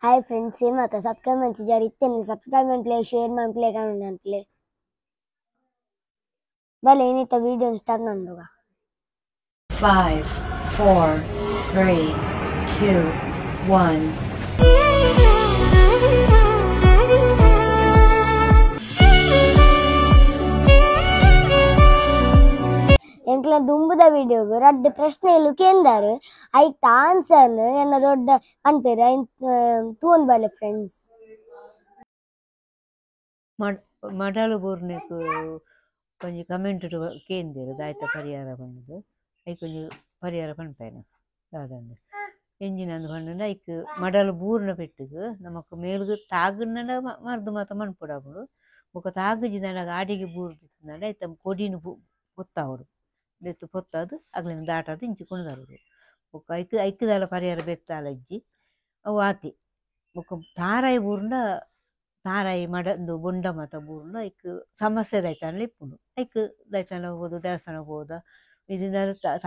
Hi friends, ಏನ್ ಮಾತ subscribe ಮಾಡ್ತಿದ್ದಾರೆ ಇತ್ತೇನೆ ಸಬ್ಸ್ಕ್ರೈಬ್ ಮಾಡ್ಪ್ಲೆ, ಶೇರ್ ಮಾಡ್ಪ್ಲೆ, ಕಮೆಂಟ್ ಮಾಡ್ಪ್ಲೆ. ಬಲೆ ಏನಿತ್ತ ವಿಡಿಯೋ ಸ್ಟಾರ್ಟ್ ಮಾಡುವ. 5, 4, 3, 2, 1. ಎಂಕ್ಲ ದುಂಬುದ ವಿಡಿಯೋಗು ರಡ್ಡ್ ಪ್ರಶ್ನೆ ಇಲ್ಲು ಕೇಂದಾರು ಐತ ಆನ್ಸರ್ ಎನ್ನ ದೊಡ್ಡ ಪನ್ಪೇರು ಐನ್ ತೂವೊಂದು ಬಲೆ ಫ್ರೆಂಡ್ಸ್. ಮಡಲು ಬೂರ್ನೆಕ್ ಒಂಜಿ ಕಮೆಂಟ್ ಕೇಂದೇರು ದಾಯ್ತ ಪರಿಹಾರ ಪಂಡುದು ಐಕ್ ಒಂಜಿ ಪರಿಹಾರ ಪನ್ಪೇನು ದಾದಂದು ಎಂಜಿನ ಅಂದ್ ಪಂಡುಂಡ ಐಕ್ ಮಡಲು ಬೂರ್ನ ಪೆಟ್ಟುಗು ನಮಕ್ ಮೇಲ್ಗ್ ತಾಗುನಡ ಮರ್ದು ಮಾತ ಮನ್ಪೊಡಾಪುಂಡು ಬೊಕ ತಾಗುಜಿದಾಂಡ ಆಡಿಗೆ ಬೂರ್ದಿತ್ತುಂಡ ಐತ ಕೊಡಿನ್ ಪೊತ್ತಾವೊಡು ದೆತ್ತ್ ಪೊತ್ತಾದ್ ಅಗ್ಲೆನ್ ದಾಟಾದ್ ಇಂಚಿ ಕೊನೊದರುಡು ಬೊಕ ಐಕ್ ಐಕ್ ದಾಲ ಪರಿಹಾರ ಬೆತ್ತಾಲ ಇಜ್ಜಿ ಅವು ಆತಿ ಬೊಕ ತಾರಾಯಿ ಬೂರ್ಂಡ ತಾರಾಯಿ ಮಡ ಉಂದು ಬೊಂಡ ಮಾತ ಬೂರ್ಂಡ ಐಕ್ ಸಮಸ್ಯೆ ದಾಯ್ತಾಂಡಲ ಇಪ್ಪುಂಡು ಐಕ್ ದಾಯ್ತಾಂಡ ಪೋದು ದೇವಸ್ಥಾನ ಪೋದ ಇಜಿಂಡ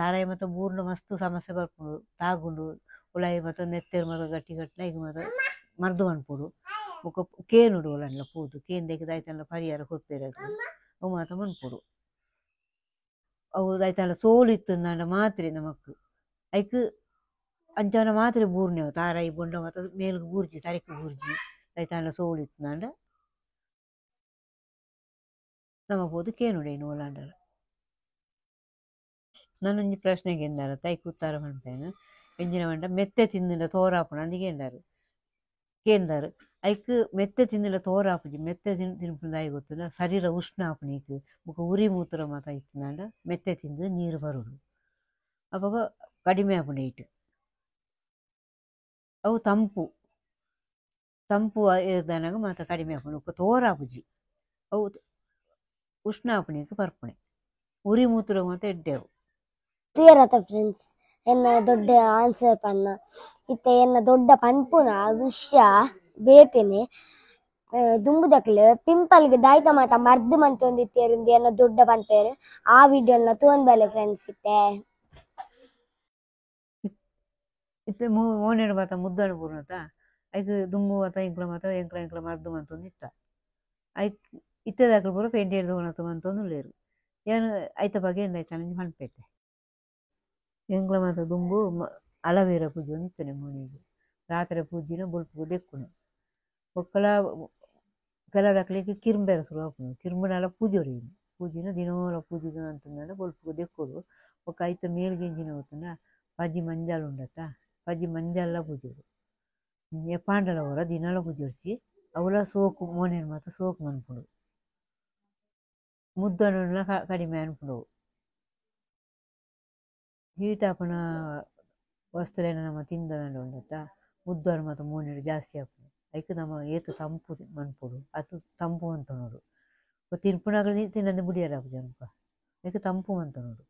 ತಾರಾಯಿ ಮಾತ ಬೂರ್ಂಡ ಮಸ್ತ್ ಸಮಸ್ಯೆ ಬರ್ಪುಂಡು ತಾಗುಂಡು ಉಲಾಯಿ ಮಾತ ನೆತ್ತೆರ್ ಮಾತ ಗಟ್ಟಿ ಕಟ್ಟ್ಂಡ ಐಕ್ ಮಾತ ಮರ್ದ್ ಮನ್ಪೊಡು ಬೊಕ ಕೇನುಡು ಓಲಾಂಡಲ ಪೋದು ಕೇಂದ್ ಐಕ್ ದಾಯ್ತಾಂಡಲ ಪರಿಹಾರ ಕೊರ್ಪೆರ್ ಅಕ್ಲು ಅವು ಮಾತ ಮನ್ಪೊಡು ಅವು ದಾಯ್ತಾಂಡ ಸೋಲು ಇತ್ತುಂದಾಂಡ ಮಾತ್ರೆ ನಮಕ್ ಐಕ್ ಅಂಚಾನ ಮಾತ್ರೆ ಬೂರ್ನೆವು ತಾರಾಯಿ ಬೊಂಡ ಮಾತ ಮೇಲ್ಗ್ ಬೂರ್ಜಿ ತರೆಕ್ ಬೂರ್ಜಿ ದಾಯ್ತಾಂಡ ಸೋಲು ಇತ್ತುಂದಾಂಡ ನಮ ಪೋದು ಕೇನುಡು ಐನ್ ಓಲಾಂಡಲ. ನನೊಂಜಿ ಪ್ರಶ್ನೆ ಕೇಂದಾರ ಐಕ್ ಉತ್ತರ ಪನ್ಪೇನು ಎಂಚಿನ ಪಂಡ ಮೆತ್ತೆ ತಿಂದುಂಡ ತೋರಾಪುಂಡು ಅಂದ್ ಕೇಂದಾರು ಕೇಂದಾರು ಐಕ್ ಮೆತ್ತೆ ತಿಂದುಂಡ ತೋರಾಪುಜಿ ಮೆತ್ತೆ ತಿನ್ಪುನ ದಾಯೆ ಗೊತ್ತುಂಡ ಶರೀರ ಉಷ್ಣ ಆಪುಂಡು ಐಕ್ ಬೊಕ ಉರಿ ಮೂತ್ರ ಮಾತ ಇತ್ತುಂದಾಂಡ ಮೆತ್ತೆ ತಿಂದು ನೀರು ಬರೊಡು ಅಪಗ ಕಡಿಮೆ ಆಪುಂಡು ಐಟ್ ಅವು ತಂಪು ತಂಪು ಏರ್ದಾನಗ ಮಾತ ಕಡಿಮೆ ಆಪುಂಡು ಬೊಕ ತೋರಾಪುಜಿ ಅವು ಉಷ್ಣ ಆಪುನೈಕ್ ಬರ್ಪುಣೆ ಉರಿ ಮೂತ್ರ ಮಾತ ಎಡ್ಡೆ ಅವು. ತೂಯರತ ಫ್ರೆಂಡ್ಸ್ ಎನ್ನ ದೊಡ್ಡ ಆನ್ಸರ್ ಪನ್ನ ಇತ್ತೆ ಎನ್ನ ದೊಡ್ಡ ಪನ್ಪುನ ವಿಷಯ ಬೇತೆನೆ ದುಂಬುದಕ್ಲು ಪಿಂಪಲ್ಗ್ ದಾಯ್ತ ಮಾತ ಮರ್ದ್ ಮಂತೊಂದಿತ್ತೆರ್ ಉಂದು ಎನ್ನ ದೊಡ್ಡ ಪನ್ಪೇರು ಆ ವಿಡಿಯೋನ ತೂವೊಂದು ಬಲೆ ಫ್ರೆಂಡ್ಸ್ ಇತ್ತೆ. ಇತ್ತೆ ಮೋನೆಡ್ ಮಾತ ಮುದ್ದಣ ಪೂರ್ಣತ ಐಕ್ ದುಂಬು ಮಾತ ಎಂಕ್ಲ ಮಾತ ಎಂಕ್ಲ ಎಂಕ್ಲ ಮರ್ದ್ ಮಂತೊಂದಿತ್ತ ಐಕ್ ಇತ್ತೆದಕ್ಲು ಪೂರ ಪೇಂಟೆಡ್ ತೋಣತ್ ಮಂತೊಂದುಲ್ಲೆರ್ ಯಾನ್ ಐತ ಬಗ್ಗೆ ಎಂದಾಯ್ತ ಒಂಜಿ ಪನ್ಪೆತೆ. ಎಂಕ್ಲ ಮಾತ ದುಂಬು ಅಲವೇರ ಪೂಜೊಂದಿತ್ತನೆ ಮೋನೆಗ್ ರಾತ್ರೆ ಪೂಜಿನ ಬೊಲ್ಪುಗು ದೆಕ್ಕುನು ಬೊಕ್ಕಲ ಕೆಲದಕ್ಲೆಗ್ ಕಿರ್ಂಬೆರೆ ಸುರು ಆಪುಂಡು ಕಿರ್ಂಬುನಲ ಪೂಜೊಡು ಪೂಜಿನ ದಿನೋಲ ಪೂಜಿದ ಅಂತಂದಾಂಡ ಬೊಲ್ಪುಗು ದೆಕ್ಕೊಡು ಬೊಕ್ಕ ಐತ ಮೇಲ್ಗ್ ಎಂಚಿನ ಗೊತ್ತುಂಡ ಪಜಿ ಮಂಜಲ್ ಉಂಡತ್ತ ಪಜಿ ಮಂಜಲ್ಲ ಪೂಜೊಡು ಏಪಾಂಡಲ ಒರ ದಿನಲ ಪೂಜೊಡ್ಚಿ ಅವುಲ ಸೋಕು ಮೋನೆನ್ ಮಾತ ಸೋಕು ಮನ್ಪುಂಡು ಮುದ್ದಣುಲ ಕಡಿಮೆ ಅನ್ಪುಂಡು. ಹೀಟ್ ಆಪುನ ವಸ್ತುಲೆನ್ ನಮ ತಿಂದನಂಡ ಉಂಡತ್ತ ಮುದ್ದಣ ಮಾತ ಮೋನೆಡ್ ಜಾಸ್ತಿ ಆಪುಂಡು ಐಕ್ ನಮ ಏತ್ ತಂಪು ಮನ್ಪೊಡು ಅತ್ ತಂಪು ಮಂತೊನೊಡು ತಿನ್ಪುನಗಲ ತಿನಂದೆ ಬುಡಿಯೆರೆ ಆಪುಜಿ ಅಲ್ಪ ಐಕ್ ತಂಪು ಮಂತೊನೊಡು.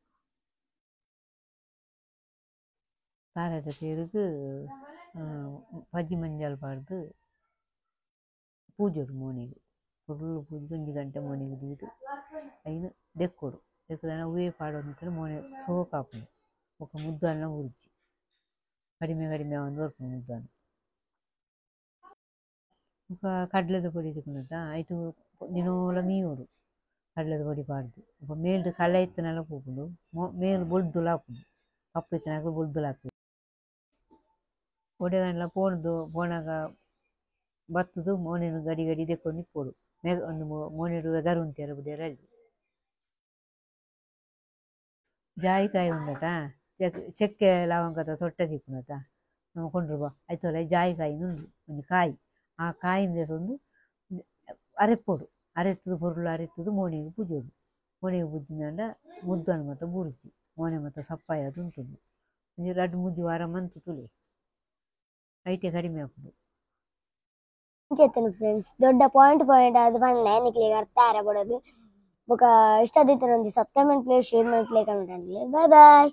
ತಾರಾಯಿದ ಪೇರುಗು ಪಜಿ ಮಂಜಲ್ ಪಾಡ್ದ್ ಪೂಜೊಡು ಮೋನೆಗ್ ಫುಲ್ಲ್ ಪೂಜಿದ್ ಒಂಜಿ ಗಂಟೆ ಮೋನೆಗ್ ದೀದ್ ಐನ್ ದೆಕ್ಕೊಡು ದೆಕ್ಕುದಾನ ಅವ್ವೇ ಪಾಡೊಂದಿತ್ತ್ಂಡ ಮೋನೆ ಸೋಕು ಆಪುಂಡು ಬೊಕ ಮುದ್ದಣ್ಣ ಬುಡ್ಜಿ ಕಡಿಮೆ ಕಡಿಮೆ ಆವೊಂದು ಬರ್ಪುಂಡು ಮುದ್ದಣ. ಬೊಕ ಕಡ್ಲೆದ ಪೊಡಿ ತಿಕ್ಕುಂಡತ್ತ ಐಟ್ ದಿನೋಲ ಮೀಯೊಡು ಕಡ್ಲೆದ ಪೊಡಿ ಪಾಡ್ದ್ ಬೊಕ ಮೇಲ್ಡ್ ಕಲೆ ಇತ್ತ್ಂಡಲ ಪೋಪುಂಡು ಮೇಲ್ ಬೊಲ್ದುಲ ಆಪುಂಡು ಕಪ್ಪು ಇತ್ತಿನಕುಲು ಬೊಲ್ದುಲ ಆಪೆರ್. ಒಡೆಗಂಡಲ ಪೋಣುದು ಪೋನಗ ಬತ್ತುದು ಮೋನೆನ್ ಗಡಿ ಗಡಿ ದೆಕ್ಕೊಂದು ಇಪ್ಪೊಡು ಉಂದು ಮೋನೆಡ್ ಬೆಗರ್ ಉಂತಿಯೆರೆ ಬುಡಿಯೆರೆ ಅಡ್ಡಿ. ಜಾಯಿಕಾಯಿ ಉಂಡತ ಚಕ್ಕೆ ಲವಂಗದ ತೊಟ್ಟೆ ತಿಕ್ಕುನತ ನಮ ಕೊಂಡ್ರು ಬಾ ಐತೋಲ ಜಾಯಿಕಾಯಿ ಉಂಡು ಒಂಜಿ ಕಾಯಿ ಆ ಕಾಯಿನ್ ದೆತೊಂದು ಅರೆಪ್ಪೊಡು ಅರೆತ್ತುದು ಪೊರ್ಲು ಅರೆತ್ತುದು ಮೋನೆಗ್ ಪೂಜೊಡು ಮೋನೆಗ್ ಪೂಜಿಂದಾಂಡ ಮುದ್ದಣ ಮಾತ ಬೂರುಜಿ ಮೋನೆ ಮಾತ ಸಪ್ಪಾಯಿ ಆದ್ ಉಂತುಂಡು ಒಂಜಿ ರಡ್ಡ್ ಮೂಜಿ ವಾರ ಮಂತ್ ತೂಲೆ ಐಟೆ ಕಡಿಮೆ ಆಪುಂಡು. ಫ್ರೆಂಡ್ಸ್ ದೊಡ್ಡ ಪಾಯಿಂಟ್ ಪಾಯಿಂಟ್ ಆದ್ ಪನ್ಲೆ ನಿಕ್ಲೆಗ್ ಅರ್ಥ ಆರೆ ಬೋಡಾದ್ ಬೊಕ ಇಷ್ಟ ಆದಿತ್ತ್ಂಡ ಒಂಜಿ ಸಬ್ಸ್ಕ್ರೈಬ್ ಮನ್ಪುಲೆ, ಶೇರ್ ಮನ್ಪುಲೆ, ಕಮೆಂಟ್ ಮನ್ಪುಲೆ. Bye boy.